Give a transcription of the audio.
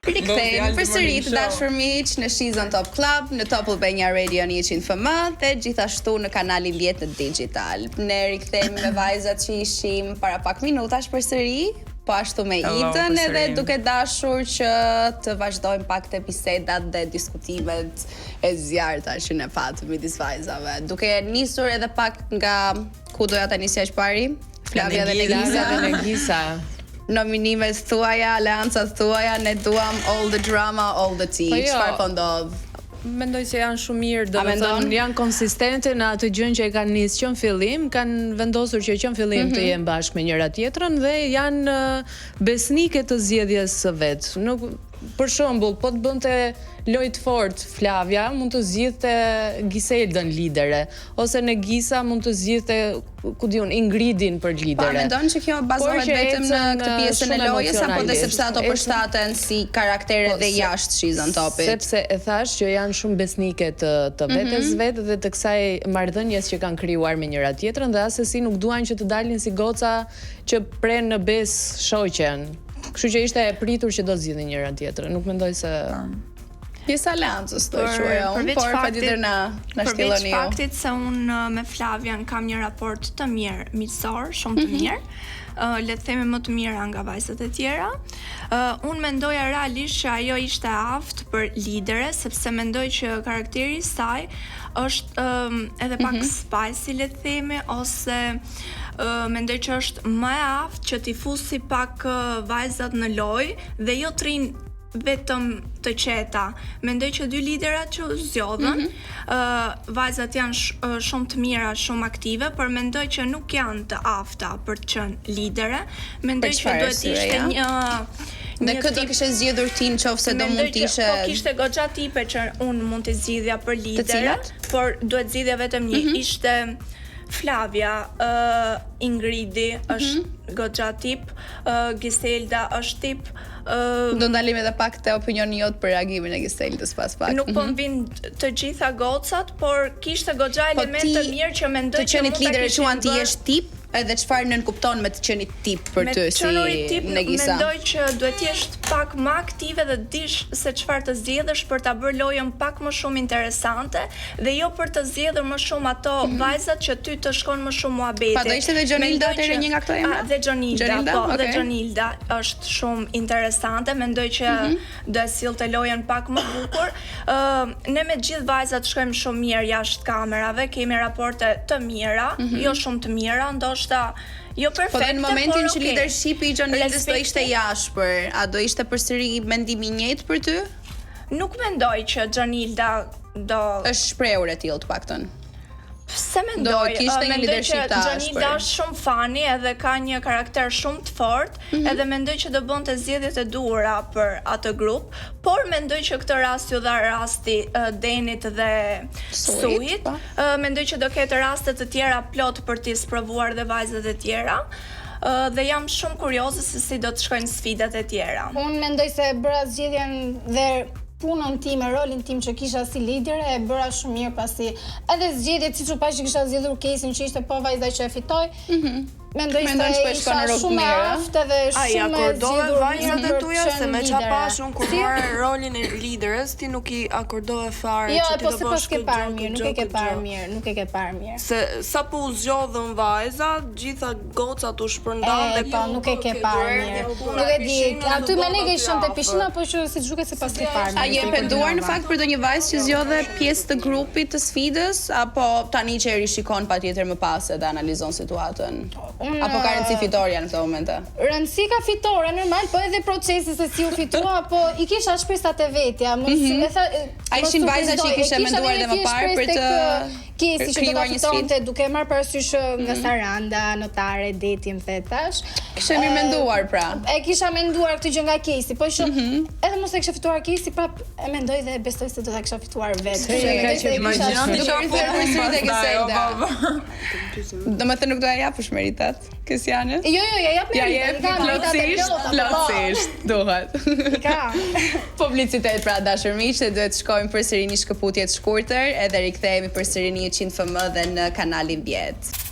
Rikthehemi përsëri të dashur miq në She's on Top Club, në Top Albania Radio në 100 FM dhe gjithashtu në kanalin 10 në Digital. Ne rikthehemi me vajzat që ishim para pak minutash përsëri, po ashtu me Idën edhe duke dashur që të vazhdojmë pak te bisedat dhe diskutimet e zjarrta që ne patëm midis vajzave. Duke nisur edhe pak nga ku doja ta nisja së pari? Flavia dhe Negisa. Dhe Negisa. Nominimet tuaja, aleancat tuaja, ne duam all the drama, all the tea. Po jo. Çfarë po ndodh? Mendoj se janë shumë mirë, domethënë janë konsistente në atë gjënë që e kanë nisë që në fillim, kanë vendosur që që në fillim mm -hmm. të mhm. jenë bashkë me njëra tjetrën dhe janë besnike të zgjedhjes së vet. Nuk për shembull, po të bënte lojë të fortë Flavia, mund të zgjidhte Giseldën lidere, ose Negisa mund të zgjidhte ku di unë, Ingridin për lidere. Po, a mendon që kjo bazohet vetëm në këtë pjesën e lojës apo dhe sepse ato përshtaten si karaktere po, dhe jashtë She's on Topit? Sepse e thashë që janë shumë besnike të të mhm. vetes mm -hmm. vet dhe të kësaj marrëdhënies që kanë krijuar me njëra tjetrën dhe assesi nuk duan që të dalin si goca që prenë në besë shoqen. Kështu që ishte e pritur që do zgjidhnin njëra tjetrën. Nuk mendoj se Pjesë e aleancës do e quaja unë, por patjetër na na shtjelloni ju. Përveç faktit se unë me Flavian kam një raport të mirë miqësor, shumë të mhm. mirë, uh, le të themi më të mira nga vajzat e tjera. Uh, unë mendoja realisht që ajo ishte e aftë për lidere, sepse mendoj që karakteri i saj është um, edhe pak mm -hmm. spicy le të themi ose uh, mendoj që është më e aftë që t'i fusi pak uh, vajzat në lojë dhe jo të rrinë vetëm të qeta. Mendoj që dy liderat që u zgjodhën, mm -hmm. uh, vajzat janë sh shumë të mira, shumë aktive, por mendoj që nuk janë të afta për të qenë lidere. Mendoj që duhet të ishte ja? një Në kë do kishe zgjedhur ti në qoftë se do mund të ishe Po kishte goxha tipe që unë mund të zgjidhja për lidere, por duhet zgjidhja vetëm një. Mm -hmm. Ishte Flavia, uh, Ingridi mm -hmm. është goxha tip, uh, Giselda është tip, uh, Do ndalim edhe pak te opinioni jot për reagimin e Giseldës pas pak. Nuk po mhm. më vijnë të gjitha gocat, por kishte goxha po elemente të mirë që mendoj që mund të lider e quan të jesh tip, edhe çfarë nënkupton me të qenit tip për ty si tip, Negisa? Mendoj që duhet të jesh pak më aktive dhe të dish se çfarë të zgjedhësh për ta bërë lojën pak më shumë interesante dhe jo për të zgjedhur më shumë ato mm -hmm. vajzat që ty të shkon më shumë muhabeti. Pa do ishte dhe Xhonilda atëherë një nga këto emra? Dhe Xhonilda, Xhonilda? po, okay. dhe Xhonilda është shumë interesante, mendoj që mm -hmm. do e sillte lojën pak më bukur. Ë uh, ne me të gjithë vajzat shkojmë shumë mirë jashtë kamerave, kemi raporte të mira, mm -hmm. jo shumë të mira, ndoshta jo perfekte, po dhe në momentin por, që okay. leadershipi i Xhonildës do ishte i ashpër, a do ishte përsëri mendimi i njëjtë për ty? Nuk mendoj që Xhonilda do është shprehur e tillë të paktën. S'e mendoj, Do kishte një mendoj që leadership të ashpër. Xhonilda është shumë funny edhe ka një karakter shumë të fortë, mm -hmm. edhe mendoj që do bënte zgjedhjet e duhura për atë grup, por mendoj që këtë rast ju dha rasti uh, Denit dhe Suhit. Po. Uh, mendoj që do ketë raste të tjera plot për t'i sprovuar dhe vajzat e tjera. Uh, dhe jam shumë kurioze se si do të shkojnë sfidat e tjera. Unë mendoj se bëra zgjedhjen dhe punën time, rolin tim që kisha si lidere e bëra shumë mirë pasi edhe zgjedhjet siç u pa që kisha zgjedhur Kesin që ishte po vajza që e fitoi. Mm -hmm. Mendoj se po isha shumë e aftë dhe shumë e zgjedhur vajzat e tuaja se me ça pashë unë kur more rolin e lideres ti nuk i akordove fare jo, që ti po do bësh këtë gjë, mirë, nuk e ke parë mirë, nuk e ke parë mirë. Se sapo u zgjodhën vajzat, gjitha gocat u shpërndanë dhe po nuk e ke parë mirë. Nuk e di, aty me ne ke qenë te pishina po që si duket se s'paske parë mirë. A je penduar në fakt për ndonjë vajzë që zgjodhe pjesë të grupit të sfidës apo tani që e rishikon patjetër më pas edhe analizon situatën? Apo ka rëndësi fitorja në këto momente? Rëndësi ka fitorja normal, po edhe procesi se si u fitua, po i kisha shpresat e vetja, mos mm -hmm. e tha A ishin vajza që i kishe menduar dhe më parë për të Kesi që do ta fitonte duke marrë parasysh nga mm -hmm. Saranda, notare, deti më the tash. Kishe mirë menduar pra. E kisha menduar këtë gjë nga Kesi, po që mm -hmm. edhe mos e kisha fituar Kesi, prap e mendoj dhe besoj se do ta kisha fituar vetë. Se ka që imagjino ti çfarë po përsëri tek Giselda. Domethënë nuk do ja japësh meritat. Kesianës? Jo, jo, ja jap meritat, i ka meritat e plota. Po. Plotësisht, duhet. I ka. Publicitet pra dashur miq, se duhet të shkojmë përsëri një shkëputje të shkurtër edhe rikthehemi përsëri në 100 FM dhe në kanalin 10.